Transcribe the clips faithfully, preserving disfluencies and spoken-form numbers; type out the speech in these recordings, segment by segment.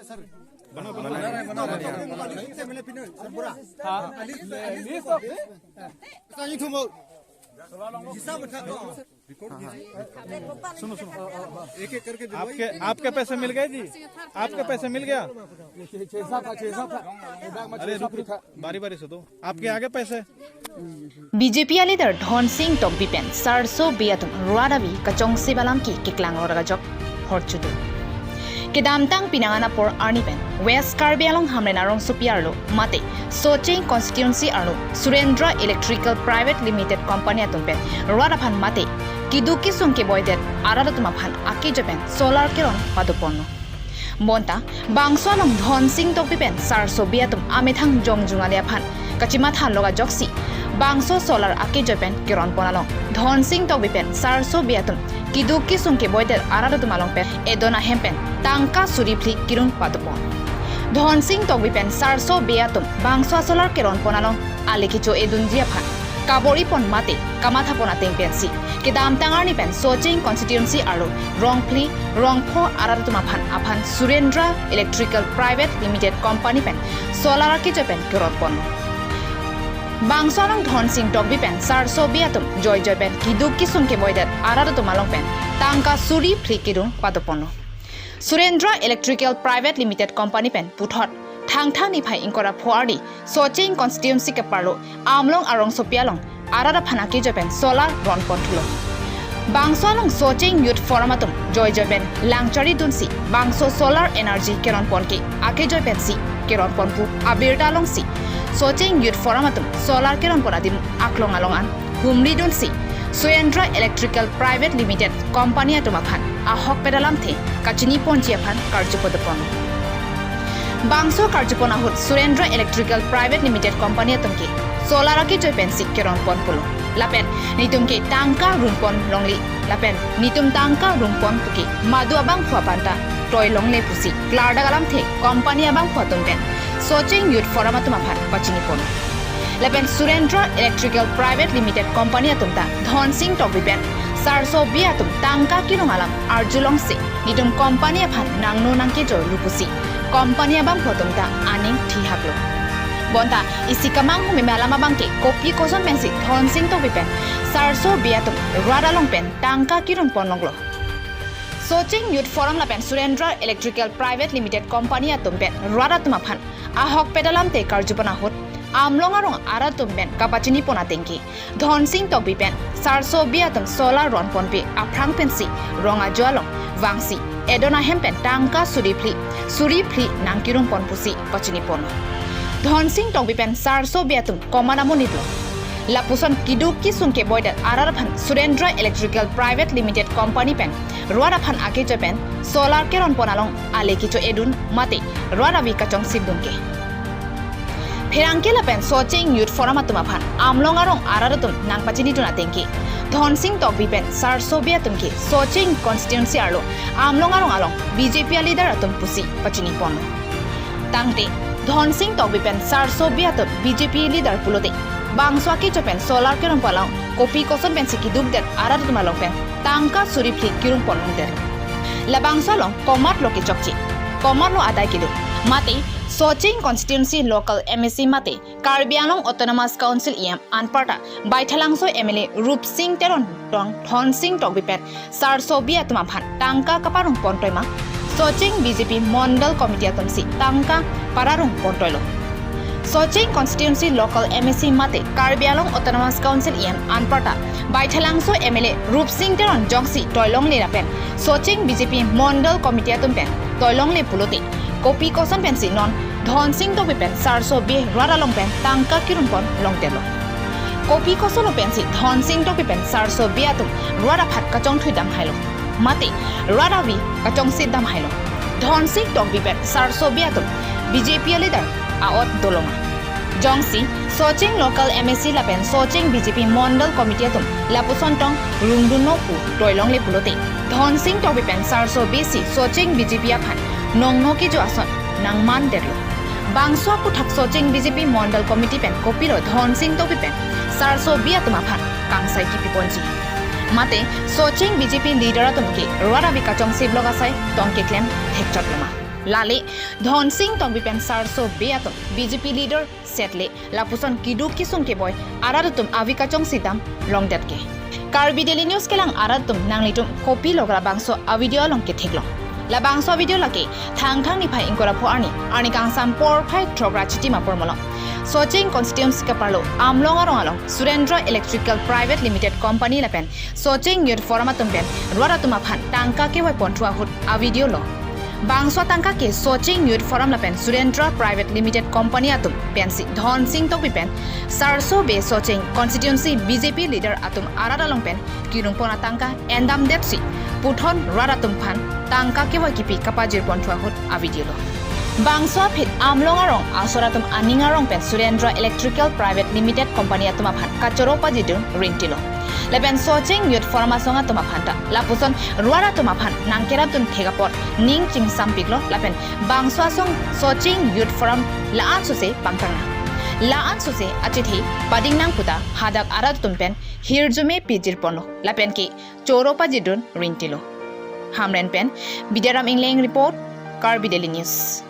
बना, बना, बना, बना, बना। हाँ, list of सुनो, सुनो। एक एक करके दिलवाइए। आपके, आपके पैसे मिल गए जी? आपके पैसे मिल गया? छह सात था, छह सात था। अरे रुक, रुक, बारी बारी से दो। आपके आगे पैसे। B J P a leader Dhonsing Tokbi pen sarso bi atum rat avi kachongsi balam ke keklang ora kajok horchudu. Kedamtang pinangan apor arni pen West Karbi Anglong Hamren arongsopi arlo mate Socheng constituency arlo Surendra Electrical Private Limited Company atum pen rat aphan mate keduk kesung keboidet arat atum aphan akejoi pen solar keron padoponlo. Bonta bangso along Dhonsing Tokbi pen sarso bi atum amethang jongjung ale aphan kachimatha lo ajoksi bangso solar akejoi pen keronpon along Dhonsing Tokbi pen sarso bi atum keduk kesung keboidet arat atum along pen edon ahem pen tangka suri phli kirung padopon. Dhonsing Tokbi pen sarso bi atum bangso solar keronpon along ale kecho-edunji aphan kabor-ipon mate kamathapon ateng pensi kedamtang arni pen Socheng constituency arlo rong phli rong pho arat atum aphan aphan Surendra Electrical Private Limited Company pen solar akejoi pen keronponlo. Bangso along Dhonsing Tokbi pen sarso bi atum joijoi pen keduk kesung keboidet arat atum along pen tangka suri phli kirung padoponlo. Surendra Electrical Private Limited Company pen puthot Thangthang niphai ingkoi ra pho arni Socheng constituency keparlo Amlong arongsopi along arat aphan akejoi pen solar ronponthulo. Bangso along Socheng Youth Forum atum joijoi pen langcharidunsi bangso solar energy keronpon ke akejoi pensi keronponpo abirta alongsi Socheng Youth Forum atum solar keronpon adim aklong along an humridunsi Surendra Electrical Private Limited Company atum aphan ahokpet alamthe kachiniponji aphan karjupadopon. Bangso karjupon ahut Surendra Electrical Private Limited Company atum ke solar akejoi pensi keronpon pulo. Lapen netum ke tangka rungpon longle. Lapen netum tangka rungpon puke madu abangphu aphan ta toi longle pusi klardak alamthe company abangphu atum pen Socheng Youth Forum atum aphan pachinipon. Lapen Surendra Electrical Private Limited Company atum ta Dhonsing Tokbi pen sarso bi atum tangka kirung alam arjulongsi netum company aphan nangno nangkejoi lo pusi company abangphu atum ta aning thihaklo. Bonta isi kemang humeme alam abang ke kopi koson pensi Dhonsing Tokbi pen sarso bi atum rat along pen tangka kirungpon longlo. Socheng Youth Forum lapen Surendra Electrical Private Limited Company atum pen rat atum aphan ahokpet alamthe karjupon ahut Amlong arong arat atum pen kapachinipon ateng ke Dhonsing Tokbi pen sarso bi atum solar ronponpe aphrang pensi rong ajo along vangsi edon ahem pen tangka suri phli suri phli nangkirungpon pusi pachinipon. Dhonsing Tokbi pen sarso bi atum komat amonitlo. Lapuson keduk kesung keboidet arat aphan Surendra Electrical Private Limited Company pen rat aphan akejoi pen solar keronpon along ale kecho-edun mate rat avi kachongsidun ke. Pherangke lapen Socheng Youth Forum atum aphan Amlong arong arat atum nangpachinidun ateng ke Dhonsing Tokbi pen sarso bi atum ke Socheng constituency arlo Amlong arong along B J P a leader atum pusi pachinipon. Tangte Dhonsing Tokbi pen sarso bi atum B J P leader pulote bangso akejoi pen solar keronpon along kopi koson pensi kedukdet arat atum along pen tangka suri phli kirungpon longdet. Labangso along komatlo kechokche, komatlo adai kedo mate Socheng constituency local M A C mate Karbi Anglong Autonomous Council E M anparta Baithalangso M L A Rupsing Teron tong Dhonsing Tokbi pen sarso bi atum aphan tangka kaparungpon toima Socheng B J P Mondol Committee atumsi tangka pararungpon toilo. Socheng constituency local M A C mate Karbi Anglong Autonomous Council E M anparta Baithalangso M L A Rupsing Teron jongsi toilongle lapen Socheng B J P Mondol Committee atum pen toilongle pulote kopi koson pensi non Dhonsing Tokbi pen sarso bi rat along pen tangka kirungpon longdetlo. Kopi kosonlo pensi Dhonsing Tokbi pen sarso bi atum rat aphan kachongthui damhailo. Mate rat avi kachongsi damhailo. Dhonsing Tokbi pen sarso bi atum B J P a leader a-ot doloma. Jongsi Socheng local M A C lapen Socheng B J P Mondol Committee atum lapuson tong rungdunno pu toilongle pulote Dhonsing Tokbi pen sarso bi si Socheng B J P aphan nongno kejo ason nangmandetlo. Bangso aputhak Socheng B J P Mondol Committee pen kopilo Dhonsing Tokbi pen sarso bi atum aphan kangsai kipiponji. Mate Socheng B J P leader atum ke rat avi kachongsi blok asai tong keklem thekchot loma. Lale, Dhonsing Tokbi pen Sarso Bey atum B J P leader setle, lapuson keduk kesung keboi arat atum avi kachongsi dam longdet ke. Karbi Daily News kelang arat atum, nanglitum kopilo labangso a-video along ketheklong. Labangso a-video lake Thangthang niphai ingkoi ra pho arni, arni kangsam porphai throk ra chitim apor malom. Socheng constituency kaparlo Amlong arong along Surendra Electrical Private Limited Company lapen Socheng Youth Forum atum pen rat atum aphan tangka kevoi ponthu ahut a-video lo. Bangso atangka ke Socheng Youth Forum lapen Surendra Private Limited Company atum pensi Dhonsing Tokbi pen Sarso Bey Socheng constituency B J P leader atum arat along pen kirungpon atangka endamdetsi puthot rat atum aphan tangka kevoi kipi kapajir ponthu ahut a-video lo. Bangso aphi Amlong arong asor atum aning arong pen Surendra Electrical Private Limited Company atum aphan kachoro pajidun ringtilo. Lapen Socheng Youth Forum asong atum aphan ta lapuson rat atum aphan nangkerapdun thek apot ning chingsampiklo lapen bangso asong Socheng Youth Forum la-an sose pangtang nang, la-an sose achethe pading nang pu ta hadak arat atum pen hirjume pijir ponlo lapen ke choro pajidun ringtilo. Hamren pen Bidaram Ingleng report, Karbi Daily News.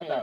Yok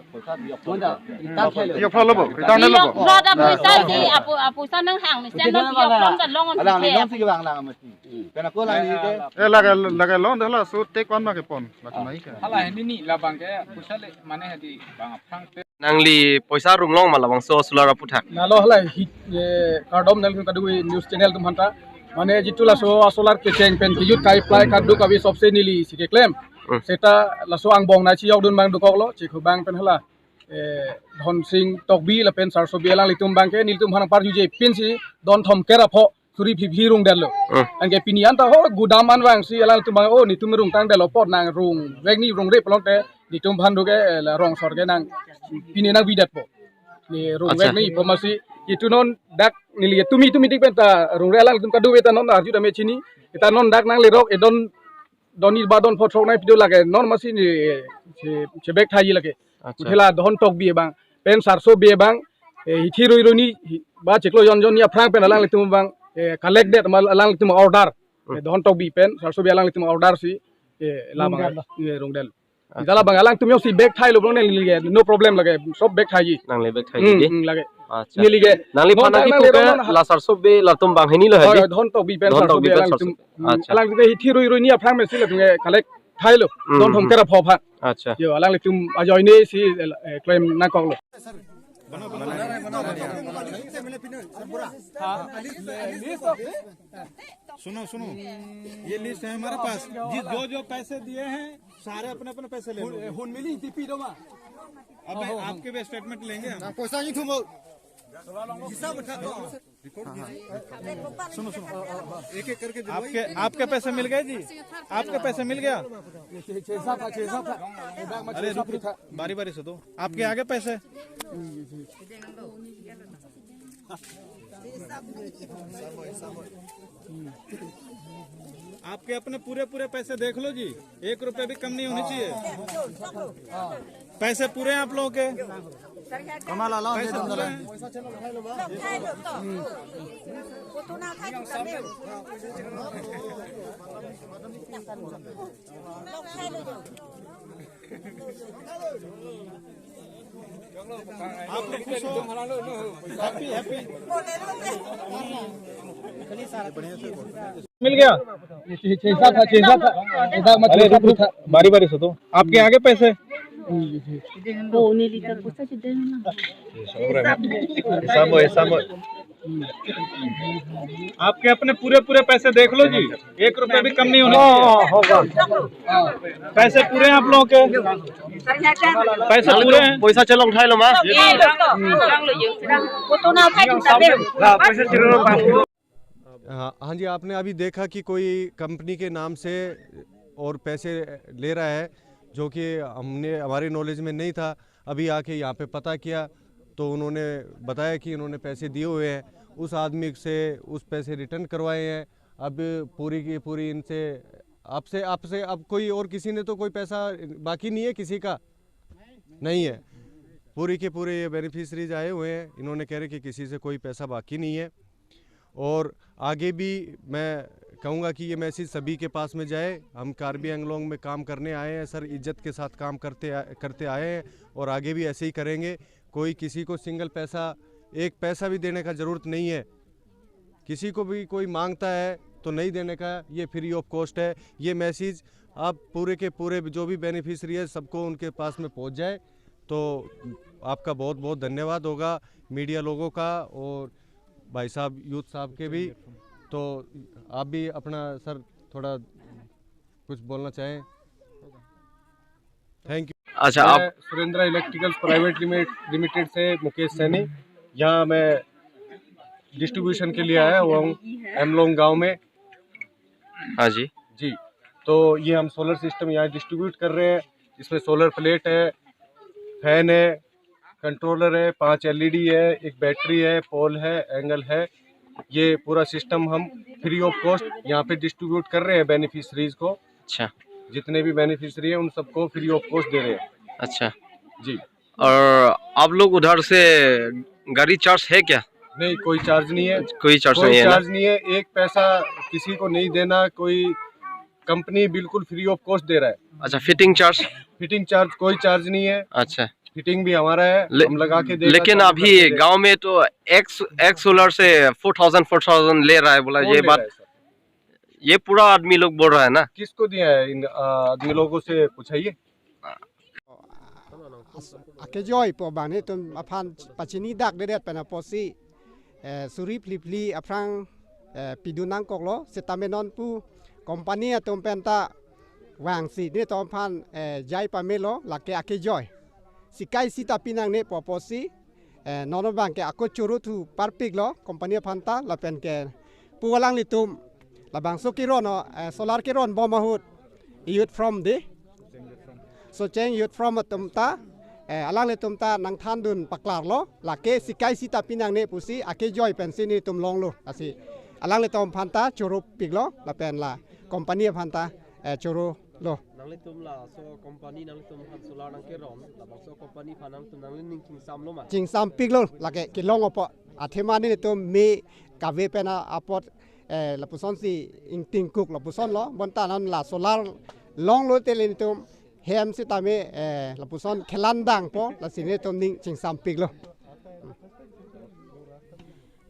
phalo bo, kita ne lo bo. Brother, poisa di, apo, apo sa nang hang ni, sian non yok lom ta long on. Alang ni long si bang lang mesti. Kena ko lang ni ke. Eh, lage, lage long dah lah, so take one ma kepon. Lagi mai ke. Hala, ini ni labang ke, poisa le, mane hadi bang aphrang pe. Nangli poisa runglong ma labangso solar aputhak? Lalo hala hi, eh, kardom nangli kadokave news channel atum aphanta. Mane jitu laso a-solar kecheng pen kejut kai plai kadokave sopse neli si keklem. Hmm. Seta laso angbong na chiyokdun abang dokoklo, chikho abang pen hala, eh, Dhonsing Tokbi lapen Sarso Bey alanglitum abang ke nelitum aphan parjuje pinsi don thomkep ra pho suri phli phli rungdetlo. Hmm. Anke pini anta ho gudam an vangsi alanglitum abang, oh, netum rungtangdetlo apot nang rungvek ni rungre pulote netum aphan do ke, eh, la rong sor ke nang pini nangvidetpo. Ne rungvek, accha, ni pu masi jitu non dak neli tumi tumi tik pen ta rungre, alanglitum kadokave ta non arju dam chini. Kita non dak nanglerok, eh, don, don ni ba don pho throk nangpi do lake non masi ne che, chebek thaiji lake. Accha. Kuthe la Dhon Tokbi abang pen Sarso Bey abang, eh, hithi rui rui ni, hi, ba chiklo jon jon ni aphrang pen alanglitum abang, eh, collect det ma alanglitum order. Hmm. Eh, Dhon Tokbi pen Sarso Bey alanglitum order si, eh, labang, rungdetlo, eh, rungdetlo. Accha. Ita labang alangtum jongsi bek thailo pulote neli ke no problem lake, sob bek thaiji. Nangli bek thaiji. Hmm, di? Hmm, lake. Accha. Neli ke. Nangliphan nangli ke la Sarso Bey latum banghini lo, hoi, hedi? Hoi, Dhon Tokbi pen, Dhon Sarso Tokbi Bey pen alangtum. Sarso Bey. Hmm, accha. Alanglitum ke hithi rui rui ni aphrang mesi latum ke collect thailo. Hmm, don thomkep ra pho aphan. Accha. Yo, alanglitum ajoine si, eh, claim nangkoklo. हाँ, list of, सुनो, सुनो, ये लिस्ट है हमारे पास। जिस, जो, जो पैसे दिए हैं, सारे अपने अपने पैसे ले लो। Hun, hun mili tipi doma. अबे, आपके भी स्टेटमेंट लेंगे हम। Poisa ni thumo. हिसाब उठा दो। सुनो, सुनो, एक एक करके जो आपके, आपके पैसे मिल गए जी? आपके पैसे मिल गया? छह, छह, सात था, छह, सात था। अरे, रुक, रुक, बारी बारी से दो। आपके आ गए पैसे? आपके अपने पूरे पूरे पैसे देख लो जी, एक रुपया भी कम नहीं होना चाहिए। पैसे पूरे हैं आप लोगों के। पैसे पूरे हैं। आप लोग खुश हो? Happy, happy? मिल गया? छह, छह, सात था, छह, सात था। हिसाब मत, अरे, छह, सात रुक, रुक। था। बारी बारी से दो। आपके आ गए पैसे? वो नहीं लेकर गुस्सा से दे ना। हिसाब, हिसाब। आपके अपने पूरे पूरे पैसे देख लो जी, एक रुपया भी कम नहीं होना चाहिए। हाँ, हाँ, होगा। पैसे पूरे हैं आप लोगों के? पैसे पूरे हैं? Poisa chelong thailo ma? हाँ, पैसे chelong thailo। हाँ, हाँ जी, आपने अभी देखा कि कोई कंपनी के नाम से और पैसे ले रहा है, जो कि हमने, हमारे नॉलेज में नहीं था। अभी आके यहाँ पे पता किया तो उन्होंने बताया कि उन्होंने पैसे दिए हुए हैं, उस आदमी से उस पैसे रिटर्न करवाए हैं। अब पूरी की पूरी इनसे, आपसे, आपसे, अब कोई और किसी ने तो कोई पैसा बाकी नहीं है किसी का? नहीं है। पूरी के पूरे ये बेनिफिशरीज आए हुए हैं, इन्होंने कह रहे कि किसी से कोई पैसा बाकी नहीं है। और आगे भी मैं कहूँगा कि ये मैसेज सभी के पास में जाए। हम कार्बी आंगलोंग में काम करने आए हैं सर, इज्जत के साथ काम करते आ, करते आए हैं और आगे भी ऐसे ही करेंगे। कोई किसी को सिंगल पैसा, एक पैसा भी देने का ज़रूरत नहीं है। किसी को भी कोई मांगता है तो नहीं देने का, ये फ्री ऑफ कॉस्ट है। ये मैसेज आप पूरे के पूरे जो भी बेनिफिशरी है, सबको उनके पास में पहुंच जाए। तो आपका बहुत बहुत धन्यवाद होगा मीडिया लोगों का और भाई साहब, यूथ साहब के भी। तो आप भी अपना सर थोड़ा कुछ बोलना चाहें? Thank you. अच्छा, आप मैं सुरेंद्र इलेक्ट्रिकल्स प्राइवेट लिमिटेड से मुकेश सैनी, यहाँ मैं डिस्ट्रीब्यूशन के लिए आया हुआ हूँ एमलोंग गांव में। हाँ जी। जी, तो ये हम सोलर सिस्टम यहाँ डिस्ट्रीब्यूट कर रहे हैं। इसमें सोलर प्लेट है, फैन है, कंट्रोलर है, पांच एलईडी है, एक बैटरी है, पोल है, एंगल है। ये पूरा सिस्टम हम फ्री ऑफ कॉस्ट यहाँ पे डिस्ट्रीब्यूट कर रहे हैं बेनिफिशरीज को। अच्छा। जितने भी बेनिफिशरी हैं, उन सबको फ्री ऑफ कॉस्ट दे रहे हैं। अच्छा। जी। और आप लोग उधर से गाड़ी चार्ज है क्या? नहीं, कोई चार्ज नहीं है। कोई चार्ज कोई नहीं है ना? चार्ज नहीं है। एक पैसा किसी को नहीं देना। कोई कंपनी बिल्कुल फ्री ऑफ कॉस्ट दे रहा है। अच्छा, फिटिंग चार्ज? फिटिंग चार्ज, कोई चार्ज नहीं है। अच्छा। फिटिंग भी हमारा है, ले- हम लगा के देगा, लेकिन चालू अभी करके देगा। गांव में तो एक एक सोलर से फोर थाउजेंड फोर थाउजेंड ले रहा है, बोला। कौन ये ले बात रहा है सर? ये पूरा आदमी लोग बोल रहा है ना। किसको दिया है इन आ, आदमी लोगों से पूछाइए। As- akejoi pu abang nelitum aphan pachini dak dedet pen apotsi, eh, suri phli phli aphrang, eh, pidun nangkoklo, sitame non pu company atum penta vangsi nelitum aphan, eh, jai pamelo, lake akejoi. Sikai sita pinangne pu apotsi, eh, non abang ke ako choro thu parpiklo company aphanta, lapen ke pu alanglitum labangso keron, eh, solar keron bom ahut youth from the Socheng Youth Forum atum ta, eh, alanglitum ta nangthandun paklarlo, lake sikai sita pinangne pusi akejoi pensi nelitum longlo. Lasi alanglitum aphanta choro piklo, lapen la company aphanta, eh, choro lo. Nanglitum laso company nanglitum aphan solar nangkeron, labangso company aphan nangtum nanglining chingsamlo ma? Chingsam piklo, lake kelong apot. Athema nelitum me kave pen apot, eh, lapusonsi ingtingkuk lapusonlo, bonta non la solar longlo te nelitum hem sitame, eh, lapuson khelan dangpo, lasi nelitum ning chingsam piklo.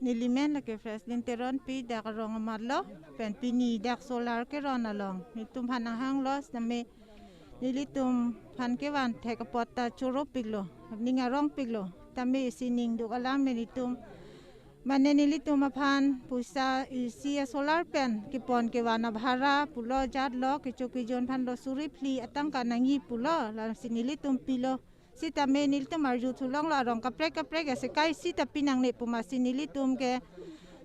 Neli men lake President Teronpi, dak arong amatlo, pen pini dak solar keron along nelitum aphan nanghanglo, sitame nelitum aphan kevan thek apot ta choro piklo, ning arong piklo, tame isi ning duk alam nelitum, mane nelitum aphan pusa isi a solar pen kepon kevan abhara pulo, jatlo, kecho kejon aphan lo suri phli atangka nangji pulo, lasi nelitum pilo. Sitame nelitum arju thulonglo, arong kaprek kaprek a sikai sita pinangne pu, masi nelitum ke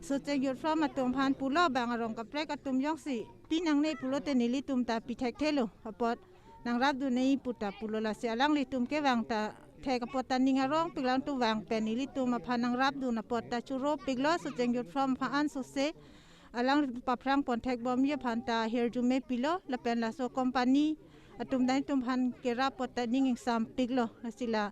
Socheng Youth Forum atum aphan pulo, bang arong kaprek atum jongsi pinangne pulote nelitum ta pithekthelo, apot nangrapdun nangji pu ta pulo, lasi alanglitum kevang ta thek apot ta ning arong pik, alangtum vang pen nelitum aphan nangrapdun apot ta choro piklo. Socheng Youth Forum aphan ansose alanglitum paphrang ponthek bomji aphan ta hirjume pilo, lapen laso company atum ta nelitum aphan kerap apot ta ning ingsam piklo. Lasi la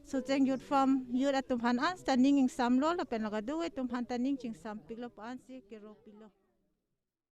Socheng Youth Forum youth atum aphan ans ta ning ingsamlo, lapen la kadokave atum aphan ta ning chingsam piklo pu ansi kero pilo.